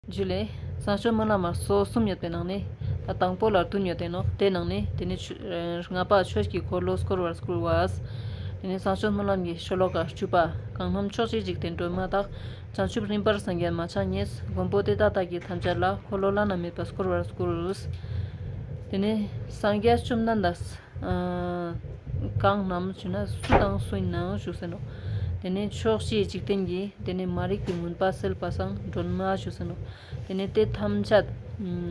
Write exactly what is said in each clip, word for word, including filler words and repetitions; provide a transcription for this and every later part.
ཇུ་ལེ། བཟང་སྤྱོད་སྨོན་ལམ་སོ་གསུམ་ཡོད་པའི་ནང་ནས་ད་དང་པོ་ལ་བདུན་ཡོད་དེ་ནོག། དེ་ནང་ནས་དེ་ནས་ཆོས་ལྔ་པ་ཆོས་ཀྱི་འཁོར་ལོ་བསྐོར་བར་བསྐུལ་བ། དེ་ནས་བཟང་སྤྱོད་སྨོན་ལམ་གྱི་ཤོ་ལོ་ཀ་བཅུ་པ། གང་རྣམས་ཕྱོགས་བཅུའི་འཇིག་རྟེན་སྒྲོན་མ་དག། བྱང་ཆུབ་རིམ་པར་སངས་རྒྱས་མ་ཆགས་མཉེས། མགོན་པོ་དེ་དག་བདག་གིས་ཐམས་ཅད་ལ། འཁོར་ལོ་བླ་ན་མེད་པ་བསྐོར་བར་བསྐུལ། དེ་ནས་སངས་རྒྱས་བཅོམ་ལྡན་འདས། ཨ་གང་རྣམས་ཞུ་ན་སུ་དང་སུ་ཡིན་ནའང་ཞུ་ཟེར་ནོག། དེ་ནས་ཕྱོགས་བཅུའི་འཇིག་རྟེན་གྱི་དེ་ནས་མ་རིག་པའི་མུན་པ་སེལ་བ་སང་སྒྲོན་མ་ཞུ་ཟེར་ནོག། དེ་ནས་དེ་ཐམས་ཅད་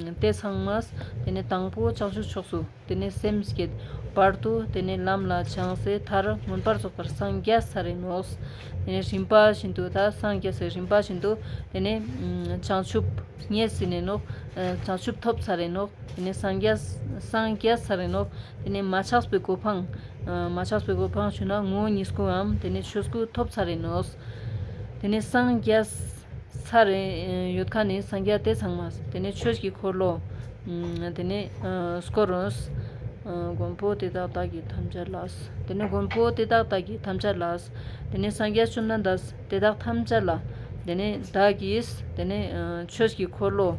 ཨ་དེ་ཚང་མས་དེ་ནས་དང་པོ་བྱང་ཆུབ་ཕྱོགས་སུ་དེ་ནས་སེམས་བསྐྱེད། བར་དུ་དེ་ནས་ལམ་ལ་སྦྱངས་སེ་མཐར་མངོན་པར་རྫོགས་པར་སངས་རྒྱས་ཚར་རེ་ནོག། དེ་ནས་རིམ་པ་བཞིན་དུ་ད་སངས་རྒྱས་སེ་རིམ་པ་བཞིན་དུ་དེ་ནས་ཨ་བྱང་ཆུབ་བརྙེས་ཟིན་ནོག། ཨ་བྱང་ཆུབ་ཐོབ་ཚར་རེ་ནོག། དེ་ནས་སངས་རྒྱས་སངས་རྒྱས་ཚར་རེ་ནོག། དེ་ནས་མ་ཆགས་པའི་གོ་འཕང་། ཨ་མ་ཆགས་པའི་གོ་འཕང་ཞུ་ན་ངོ་བོ་ཉིད་སྐུའམ་དེ་ནས་ཆོས་སྐུ་ཐོབ་ཚར་རེ་ནོག། དེ་ནས་སངས་རྒྱས་ཚར་རེ་ཡོད་ཁན་ནི་སངས་རྒྱས་དེ་ཚང་མ་དེ་ནས་ཆོས་ཀྱི་འཁོར་ལོ་ཨ་དེ་ནས་ཨ་བསྐོར་རོ། ཨ་མགོན་པོ་དེ་དག་བདག་གིས་ཐམས་ཅད་ལ། དེ་ནས་མགོན་པོ་དེ་དག་བདག་གིས་ཐམས་ཅད་ལ། དེ་ནས་སངས་རྒྱས་བཅོམ་ལྡན་འདས་དེ་དག་ཐམས་ཅད་ལ། དེ་ནས་བདག་གིས་དེ་ནས་ཨ་ཆོས་ཀྱི་འཁོར་ལོ་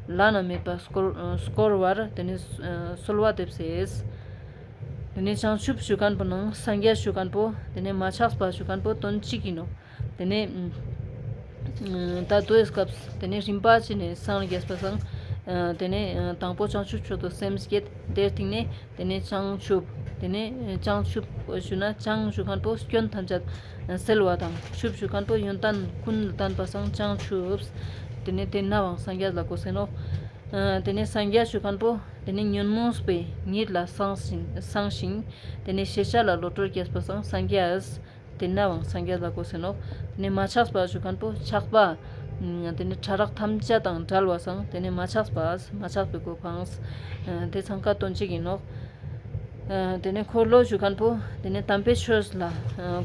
བླ་ན་མེད་པ་བསྐོར་ཨ་བསྐོར་བར་དེ་ནས་ཨ་གསོལ་བ་འདེབས་སེ། དེ་ནས་བྱང་ཆུབ་ཞུ་ཁན་པོ་ནང་སངས་རྒྱས་ཞུ་ཁན་པོ་དེ་ནས་མ་ཆགས་པ་ཞུ་ཁན་པོ་དོན་གཅིག་ཡིན་ནོག། དེ་ནས་ཨ་ད་དོའི་སྐབས་དེ་ནས་རིམ་པ་བྱས་ནས་སངས་རྒྱས་པ་སང་ཨ་དེ་ནས་ཨ་དང་པོ་བྱང་ཆུབ་མཆོག་ཏུ་སེམས་བསྐྱེད། དེའི་སྟིང་ནས་དེ་ནས་བྱང་ཆུབ། དེ་ནས་བྱང་ཆུབ་ཞུ་ན་བྱང་ཞུ་ཁན་པོ་སྐྱོན་ཐམས་ཅད་སེལ་བ་དང་། ཆུབ་ཞུ་ཁན་པོ་ཡོན་ཏན་ཀུན་ལ་ལྡན་པ་སང་བྱང་ཆུབ། དེ་ནས་དེ་ནའང་སངས་རྒྱས་ལ་གོ་ཟེར་ནོག། ཨ་དེ་ནས་སངས་རྒྱས་ཞུ་ཁན་པོ་དེ་ནས་ཉོན་མོངས་པའི་གཉིད་ལས་སངས་ཤིང་སངས་ཤིང་། དེ་ནས་ཤེས་བྱ་ལ་བློ་གྲོས་སྐྱེས་པ་སང་སངས་རྒྱས། དེ་ནའང་སངས་རྒྱས་ལ་གོ་ཟེར་ནོག། དེ་ནས་མ་ཆགས་པ་ཞུ་ཁན་པོ་ཆགས་པ། ཨ་དེ་ནས་ཕྲ་རགས་ཐམས་ཅད་དང་བྲལ་བ་སང་དེ་ནས་མ་ཆགས་པ། མ་ཆགས་པའི་གོ་འཕང་། ཨ་དེ་ཚང་ཀ་དོན་གཅིག་ཡིན་ནོག། ཨ་དེ་ནས་འཁོར་ལོ་ཞུ་ཁན་པོ་དེ་ནས་དམ་པའི་ཆོས་ལ་ཨ་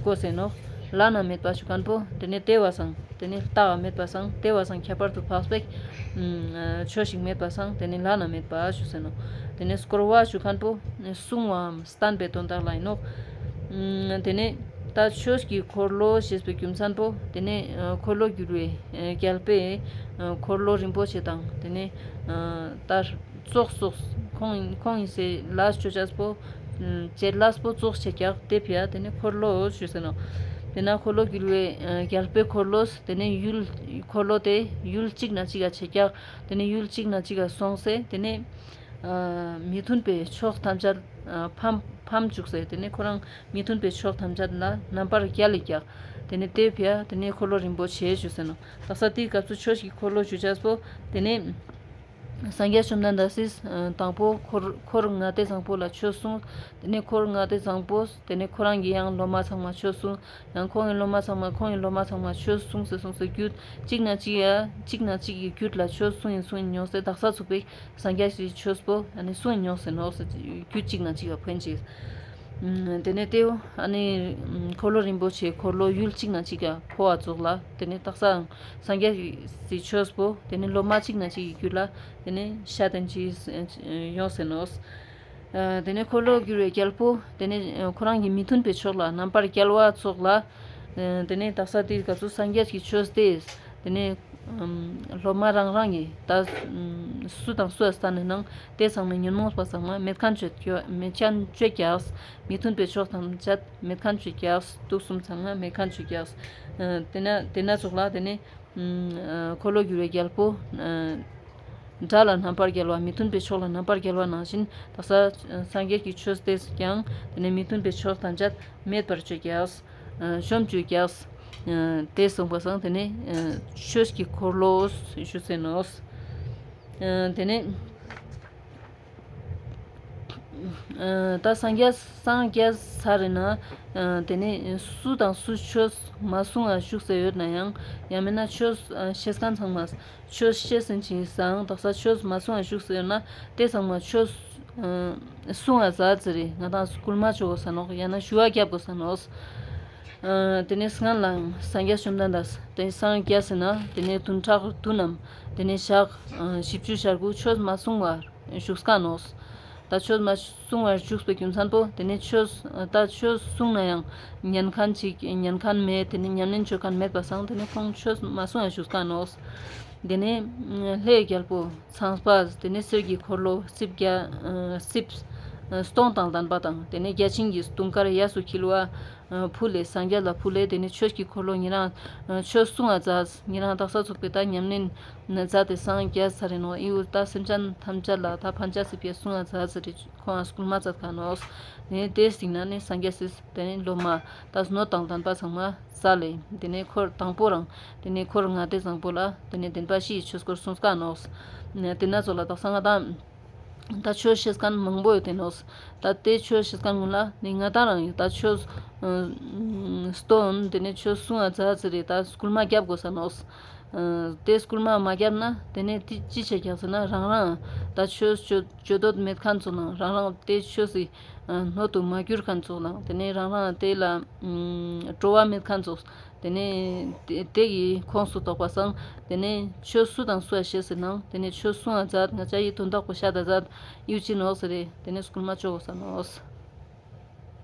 གོ་ཟེར་ནོག། བླ་ན་མེད་པ་ཞུ་ཁན་པོ་དེ་ནས་དེ་བ་སང་དེ་ནས་རྟག་མེད་པ་སང་དེ་བ་སང་ཁྱད་པར་དུ་འཕགས་པའི་ཨ་ཆོས་ཤིག་མེད་པ་སང་དེ་ནས་བླ་ན་མེད་པ་ཞུ་ཟེར་ནོག། དེ་ནས་བསྐོར་བ་ཞུ་ཁན་པོ་གསུང་བའམ་བསྟན་པའི་དོན་དག་ལ་ཡིན་ནོག། ཨ་དེ་ནས་ད་ཆོས་ཀྱི་འཁོར་ལོ་ཞེས་པའི་རྒྱུ་མཚན་པོ་དེ་ནས་ཨ་འཁོར་ལོ་བསྒྱུར་བའི་ཨ་རྒྱལ་པོའི་ཨ་འཁོར་ལོ་རིན་པོ་ཆེ་དང་དེ་ནས་ཨ་ད་ཙོགས་ཙོགས་ཁོང་ཁོང་ཡིན་སའི་ལས་ཅོ་ཅེས་པོ་ཨ་བྱེད་ལས་པོ་ཙོགས་ཆེ་ཀྱག། དེ་ཕི་ཡ་དེ་ནས་འཁོར་ལོ་ཞུ་ཟེར་ནོག། དེ་ན་འཁོར་ལོ་བསྒྱུར་བའི་ཨ་རྒྱལ་པོའི་འཁོར་ལོ་དེ་ནས་ཡུལ་འཁོར་ལོ་དེ་ཡུལ་གཅིག་ན་གཅིག་ག་ཆེ་ཀྱག། དེ་ནས་ཡུལ་གཅིག་ན་གཅིག་ག་སོང་སེ་དེ་ནས་ཨ་མི་མཐུན་པའི་ཕྱོགས་ཐམས་ཅད་ཨ་ཕམ་ཕམ་བཅུག་སེ་དེ་ནས་ཁོ་རང་མི་མཐུན་པའི་ཕྱོགས་ཐམས་ཅད་ལ་རྣམ་པར་རྒྱལ་ལ་ཀྱག། དེ་ནས་དེ་ཕི་ཡ་དེ་ནས་འཁོར་ལོ་རིན་པོ་ཆེ་ཞུ་ཟེར་ནོག། དག་ས་དེའི་སྐབས་སུ་ཆོས་ཀྱི་འཁོར་ལོ་ཞུ་ཅེས་པོ་དེ་ནས་སངས་རྒྱས་བཅོམ་ལྡན་འདས་སིས་ཨ་དང་པོ་འཁོར་འཁོར་ལྔ་སྡེ་བཟང་པོ་ལ་ཆོས་གསུངས། དེ་ནས་འཁོར་ལྔ་སྡེ་བཟང་པོ་དེ་ནས་ཁོ་རང་གི་ཡང་སློབ་མ་ཚང་མ་ཆོས་གསུངས། ཡང་ཁོང་གི་སློབ་མ་ཚང་མ་ཁོང་གི་སློབ་མ་ཚང་མ་ཆོས་གསུངས་སེ་གསུངས་སེ་རྒྱུད་གཅིག་ན་གཅིག་ཡ་གཅིག་ན་གཅིག་གི་རྒྱུད་ལ་ཆོས་གསུངས་ཡིན་གསུངས་ཡིན་ཡོང་སེ་དག་ས་ཚུགས་པའི་སངས་རྒྱས་ཀྱི་ཆོས་པོ་ཨ་ནི་གསུངས་ཡིན་ཡོང་སེ་ནོག་སེ་རྒྱུད་གཅིག་ན་གཅིག་ཡ་ཕན་ཅིག། ཨ་དེ་ནས་དེའོ་ཨ་ནི་འཁོར་ལོ་རིན་པོ་ཆེ་འཁོར་ལོ་ཡུལ་གཅིག་ན་གཅིག་ཡ་འཕོ་བ་ཙོགས་ལ་དེ་ནས་དག་ས་སངས་རྒྱས་ཀྱི་ཆོས་པོ་དེ་ནས་སློབ་མ་གཅིག་ན་གཅིག་གི་རྒྱུད་ལ་དེ་ནས་ཤ་དན་ཅིག་ཡོང་སེ་ནོག། ཨ་དེ་ནས་འཁོར་ལོ་བསྒྱུར་བའི་རྒྱལ་པོ་དེ་ནས་ཨ་ཁོ་རང་གི་མི་མཐུན་པའི་ཕྱོགས་ལ་རྣམ་པར་རྒྱལ་བ་ཙོགས་ལ། ཨ་དེ་ནས་དག་ས་དེའི་སྐབས་སུ་སངས་རྒྱས་ཀྱི་ཆོས་དེ་དེ་ནས་ཨམ་སློབ་མ་རང་རང་གི་ད་ཨམ་སུ་དང་སུ་ཡ་སྟན་ནས་ནང་དེ་ཚང་མའི་ཉོན་མོངས་པ་ཚང་མ་མེད་ཁན་ཅོ་ཀྱག། མེད་ཁན་ཅོ་ཀྱག། མི་མཐུན་པའི་ཕྱོགས་ཐམས་ཅད་མེད་ཁན་ཅོ་ཀྱག། དུག་གསུམ་ཚང་མ་མེད་ཁན་ཅོ་ཀྱག། ཨ་དེ་ན་དེ་ན་ཙོགས་ལ་དེ་ནས་ཨ་འཁོར་ལོ་བསྒྱུར་བའི་རྒྱལ་པོ་ཨ་དགྲ་ལ་རྣམ་པར་རྒྱལ་བ་མི་མཐུན་པའི་ཕྱོགས་ལ་རྣམ་པར་རྒྱལ་བ་ནང་བཞིན་དག་ས་སངས་རྒྱས་ཀྱི་ཆོས་དེས་ཀྱང་དེ་ནས་མི་མཐུན་པའི་ཕྱོགས་ཐམས་ཅད་མེད་པར་བཅོས་ཀྱག། ཨ་བཅོམ་བཅོས་ཀྱག། ཨ་དེ་གསུངས་པ་སང་དེ་ནས་ཨ་ཆོས་ཀྱི་འཁོར་ལོ་ཞུ་ཟེར་ནོག། ཨ་དེ་ནས་ཨ་ད་སངས་རྒྱས་སངས་རྒྱས་ཚར་རེ་ན་ཨ་དེ་ནས་སུ་དང་སུ་ཆོས་མ་གསུང་བ་བཞུགས་སེ་ཡོད་ན་ཡང་ཡང་མིན་ན་ཆོས་ཨ་ཤེས་ཁན་ཚང་མ་ཆོས་ཤེས་ཟིན་ཅིང་སང་དག་ས་ཆོས་མ་གསུང་བ་བཞུགས་སེ་ཡོད་ན་དེ་ཚང་མ་ཆོས་ཨ་གསུང་བ་ཟ་ཟེར་རེ་ང་དང་སྐུལ་མ་ཅོ་གོས་ས་ནོག། ཡང་ན་ཞུ་བ་རྒྱབ་གོས་ས་ནོག། ཨ་དེ་ནས་སྔན་ལའང་སངས་རྒྱས་བཅོམ་ལྡན་འདས་དེ་སངས་རྒྱས་ཟེར་ན་དེ་ནས་བདུན་ཕྲག་བདུན་ནམ་དེ་ནས་ཞག་ཨ་བཞི་བཅུ་ཞེ་དགུ་ཆོས་མ་གསུང་བར་བཞུགས་ཀ་ནོག། ད་ཆོས་མ་གསུང་བར་བཞུགས་པའི་རྒྱུ་མཚན་པོ་དེ་ནས་ཆོས་ད་ཆོས་གསུང་ན་ཡང་ཉན་ཁན་ཅིག་ཉན་ཁན་མེད། དེ་ནས་ཉམས་ལེན་ཅོ་ཁན་མེད་པ་སང་དེ་ནས་ཁོང་ཆོས་མ་གསུང་བར་བཞུགས་ཀ་ནོག། དེ་ནས་ལྷའི་རྒྱལ་པོ་ཚངས་པ། དེ་ནས་གསེར་གྱི་འཁོར་ལོ་རྩིབས་བརྒྱ་ཨ་རྩིབས་ཨ་སྟོང་དང་ལྡན་པ་དང་། དེ་ནས་བརྒྱ་བྱིན་གྱི་དུང་དཀར་གཡས་སུ་འཁྱིལ་བ་ཨ་ཕུལ་ལེ། སངས་རྒྱས་ལ་ཕུལ་ལེ། དེ་ནས་ཆོས་ཀྱི་འཁོར་ལོ་ཉེ་རང་ཨ་ཆོས་གསུང་ང་མཛད། ཉེ་རང་དག་ས་ཚུགས་པའི་ད་ཉམས་ལེན་མཛད་དེ་སངས་རྒྱས་ཚར་རེ་ནོག། ཨི་བོ་ད་སེམས་ཅན་ཐམས་ཅད་ལ་ད་ཕན་ཆ་སི་ཕིའ་གསུང་ང་མཛད་ཟེར་རེ་ཁོང་ང་སྐུལ་མ་མཛད་ཁན་ནོག། དེ་ནས་དེའི་སྟིང་ནེ་ནི་སངས་རྒྱས་སི་དེ་ནས་སློབ་མ་ད་སྣོད་དང་ལྡན་པ་ཚང་མ་སལ་ལེ། དེ་ནས་འཁོར་དང་པོ་རང་དེ་ནས་འཁོར་ལྔ་སྡེ་བཟང་པོ་ལ་དེ་ནས་བདེན་པ་བཞིའི་ཆོས་སྐོར་གསུངས་ཀ་ནོག། དེ་ན་ཚོ་ལ་དག་ས་ང་དང་ད་ཆོས་བཤད་ཁན་མང་པོ་ཡོད་དེ་ནོག། ད་དེ་ཆོས་བཤད་ཁན་ཀུན་ལ་ནི་ང་དང་རང་ཡོད་ད་ཆོས་ཨ་སྟོན་དེ་ནས་ཆོས་གསུང་ང་མཛད་ཟེར་རེ་ད་སྐུལ་མ་རྒྱབ་དགོས་ས་ནོག། ཨ་དེ་སྐུལ་མ་མ་རྒྱབ་ན་དེ་ནས་དེ་ཅི་བྱེད་རྒྱག་ཟེར་ན་རང་རང་ད་ཆོས་ཆོས་ཆོས་འདོད་མེད་ཁན་ཚོ་དང་རང་རང་དེ་ཆོས་སི་ཨ་སྣོད་དུ་མ་གྱུར་ཁན་ཚོ་དང་དེ་ནས་རང་རང་དེ་ལ་ཨ་སྤྲོ་བ་མེད་ཁན་ཚོ་དེ་ནས་དེ་དེ་གི་ཁོངས་སུ་གཏོགས་པ་སང་དེ་ནས་ཆོས་སུ་དང་སུ་ཡ་ཤེས་ཟེར་ནང་དེ་ནས་ཆོས་གསུང་ང་མཛད། ང་ཅའི་དོན་དག་པོ་ཤད་ད་མཛད། ཡུ་ཅི་ནོག་ཟེར་རེ་དེ་ནས་སྐུལ་མ་ཅོ་དགོས་ས་ནོག།